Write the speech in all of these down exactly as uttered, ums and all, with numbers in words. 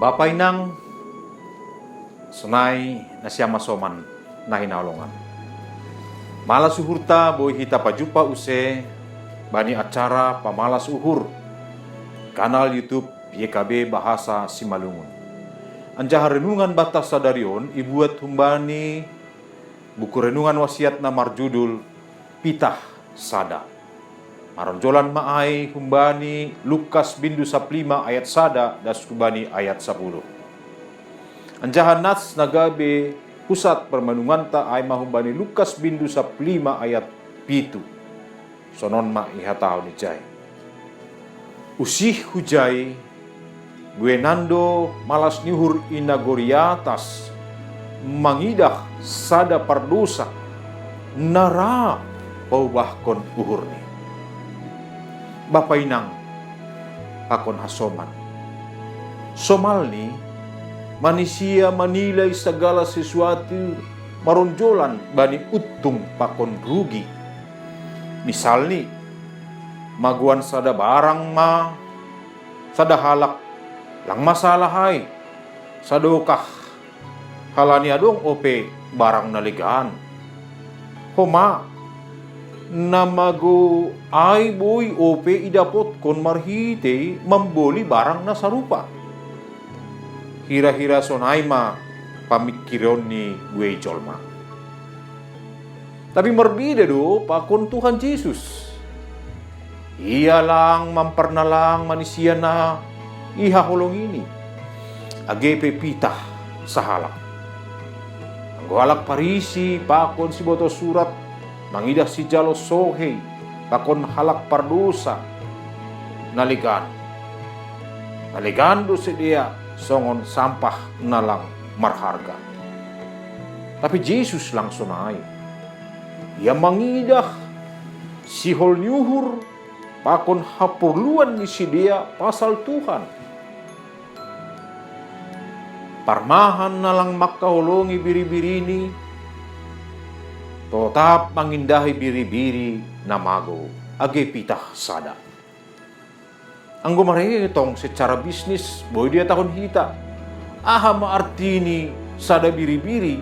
Bapa inang, sonai nasiam hasoman na hinaholongan. Malas uhurta boi hita pajumpa use bani acara pamalas uhur, kanal YouTube Y K B Bahasa Simalungun. Anjaha renungan banta sadari on ibuat humbani buku renungan wasiat na marjudul Pitah Sada. Maronjolan ma ai humbani Lukas bindu saplima ayat sada das hubani ayat sapuluh. Anjaha nas na gabe pusat parmenunganta ai ma humbani Lukas bindu saplima ayat pitu. Sonon ma ihatahon ijai. Usih hujai, buenan do malas ni uhur i nagori atas mangidah sada pardosa na ra paubahkon uhurni. Bapa inang pakon hasoman. Somalni, manisia manilai sagala sesuatu maronjolan bani untung pakon rugi. Misalni, magoan sada barang ma sada halak, lang masalah ai, sadokah halani adong ope barang na legan. Homa, na magou ai boi ope idapotkon marhitei mamboli barang na sarupa. Hira-hira sonai ma pamingkirion ni buei jolma. Tapi marbeda do pakon Tuhan Jesus. Ia lang mamparnalang manisia na ihaholongini, age pe pitah sahalak. Anggo halak Parisi pakon sibotoh surat mangidah sijalo sohei pakon halak pardosa na legan. Na legan do sidea songon sampah na lang marharga. Tapi Jesus lang sonai. Ia mangidah sihol ni uhur pakon haporluan ni sidea pasal Tuhan. Parmahan na lang mangkaholongi biri-birini totap mangindahi biri-biri na magou, age pitah sada. Anggo maretong secara bisnis, boi dihatahon hita, aha ma arti ni sada biri-biri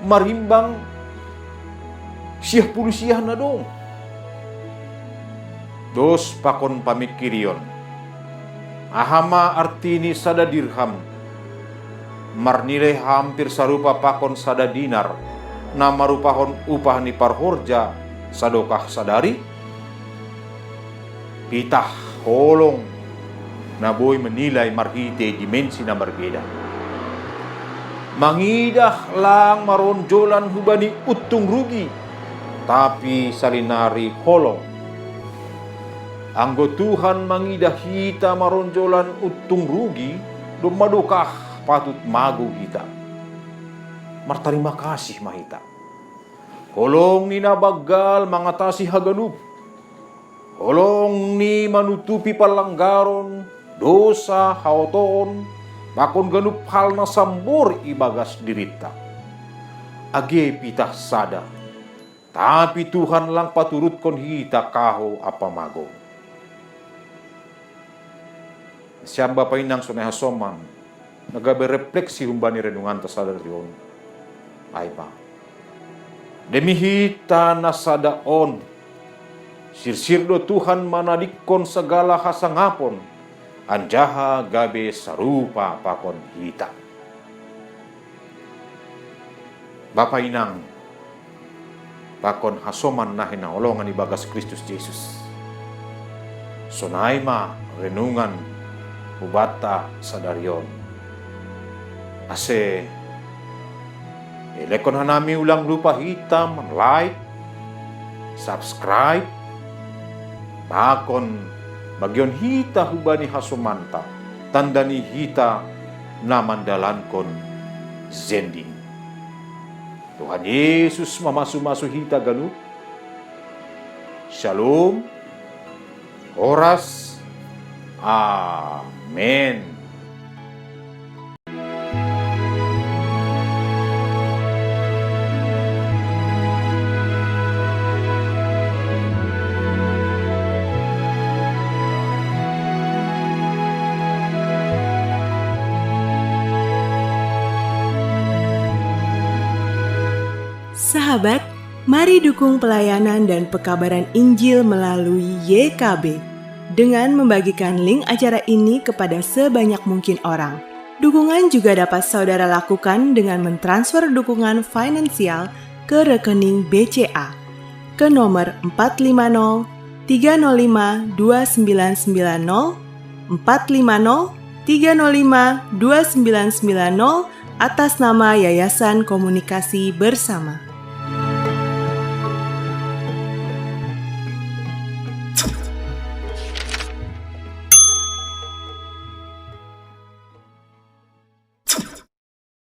marimbang siah puluh siah na dong? Dos pakon pamingkirion. Aha ma arti ni sada dirham marnilai hampir sarupa pakon sada dinar, na marupahon upah ni parhorja sadokah sadari? Pitah holong na boi menilai marhitei dimensi na marbeda. Mangidah lang maronjolan hubani untung rugi, tapi salinari holong. Anggo Tuhan mangidah hita maronjolan untung rugi, domma dokah patut magou hita. Martarima kasih ma hita. Holong ni na banggal mangatasi haganup. Holong ni manutupi parlanggaron, dosa, haotoon, pakon ganup hal na sambor ibagas dirinta. Age pitah sada. Tapi Tuhan lang paturutkon hita kahou ampa magou. Siam bapa inang sonai hasoman, na gabe refleksi humbani renunganta sadari on. Ai ma. Demi hita na sada on, sirsir do Tuhan manadingkon sagala hasangapon, anjaha gabe sarupa pakon hita. Bapa inang, pakon hasoman na hinaholongan ibagas Kristus Jesus. Sonai ma renungan hubanta sadari on. Ase, elekkon hanami ulang lupa hita man-like, subscribe, pakon bagion hita hubani hasomanta, tanda ni hita na mandalankon jending. Tuhan Yesus mamasu-masu hita ganup. Shalom. Horas. Amen. Sahabat, mari dukung pelayanan dan pekabaran Injil melalui Y K B dengan membagikan link acara ini kepada sebanyak mungkin orang. Dukungan juga dapat saudara lakukan dengan mentransfer dukungan finansial ke rekening B C A ke nomor empat lima nol tiga nol lima dua sembilan sembilan nol, empat lima nol tiga nol lima dua sembilan sembilan nol, atas nama Yayasan Komunikasi Bersama.